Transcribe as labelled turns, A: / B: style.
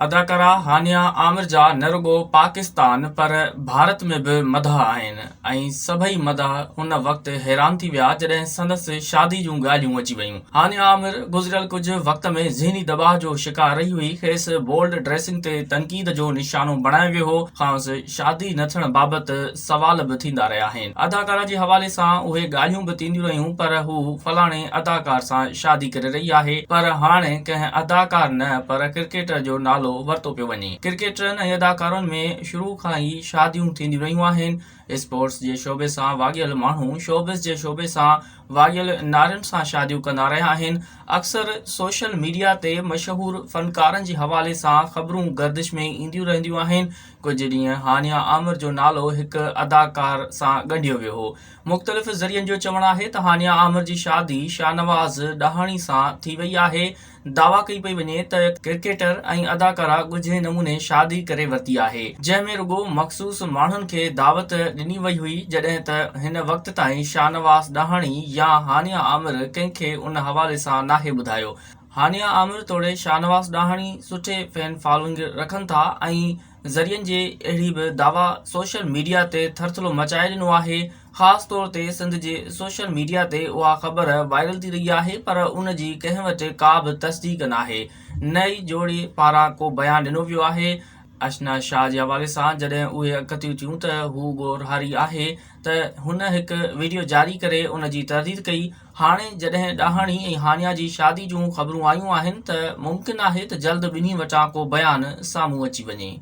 A: اداڪارا هانيا عامر جا نه رڳو پاڪستان پر ڀارت ۾ به مداح آهن ۽ سڀئي مداح ان وقت حيران ٿي ويا جڏهن سندس شادي جون ڳالهيون اچي ويون. هانيا عامر گذريل ڪجهه وقت ۾ ذهني دٻاء جو شڪار رهي هئي، کيس بولڊ ڊريسنگ تي تنقيد جو نشانو بڻايو ويو هو، کانئس شادي نه ٿيڻ بابت سوال به ٿيندا رهيا آهن. اداڪارا جي حوالي سان اهي ڳالهيون به ٿينديون رهيون پر هو فلاڻي اداڪار سان شادي ڪري رهي آهي پر هاڻي ڪنهن اداڪار نه پر ڪرڪيٽر جو نالو ورتو پيو وڃي. ڪرڪيٽرن ۽ اداڪارن ۾ شروع کان ئي شاديون ٿينديون رهيون آهن. اسپورٽس جي شعبي سان واڳيل ماڻهو شوبز جي شعبي سان واڳيل نارين سان شاديون ڪندا رهيا آهن. اڪثر سوشل ميڊيا تي مشهور فنڪارن جي حوالي سان خبرون گردش ۾ اينديون رهنديون آهن. ڪجهه ڏينهن هانيا عامر جو نالو هڪ اداڪار سان ڳنڍيو ويو هو. مختلف ذريعن جو چوڻ آهي ته هانيا عامر جي شادي شاهنواز ڏاهاڻي سان ٿي وئي آهي. دعويٰ ڪئي پئي وڃي ته ڪرڪيٽر ۽ اداڪارا ڳجهي نموني شادي ڪري ورتي آهي، جنهن ۾ رڳو مخصوص ماڻهن کي دعوت ڏني وئي هئي، جڏهن ته هن وقت تائين شاهنواز ڏاهاڻي يا هانيا عامر ڪنهن کي ان حوالي سان ناهي ٻڌايو. هانيا عامر توڙي شاهنواز ڏاهاڻي سٺي فين فالوئنگ رکن ٿا ۽ ذريعن جي اهڙي به دعويٰ سوشل ميڊيا تي ٿرٿلو مچائي ڏنو آهي، خاص طور تي سنڌ جي سوشل ميڊيا تي اها خبر وائرل ٿي رهي آهي پر ان جي ڪنهن وٽ ڪا به تصديق ناهي نه ئي جوڙي پاران ڪو بيان ڏنو ويو آهي. اشنا شاهه جي حوالي سان جڏهن اهي اڳڪٿيون ٿيون ته هو ڳورهاري آهي ته هن هڪ وڊيو جاري ڪري ان جي ترديد ڪئي، هاڻي جڏهن ڏاهاڻي ۽ هانيا جي شادي جون خبرون آيون آهن ته ممڪن آهي ته جلد ٻنهي وٽان ڪو بيان سامهون اچي وڃي.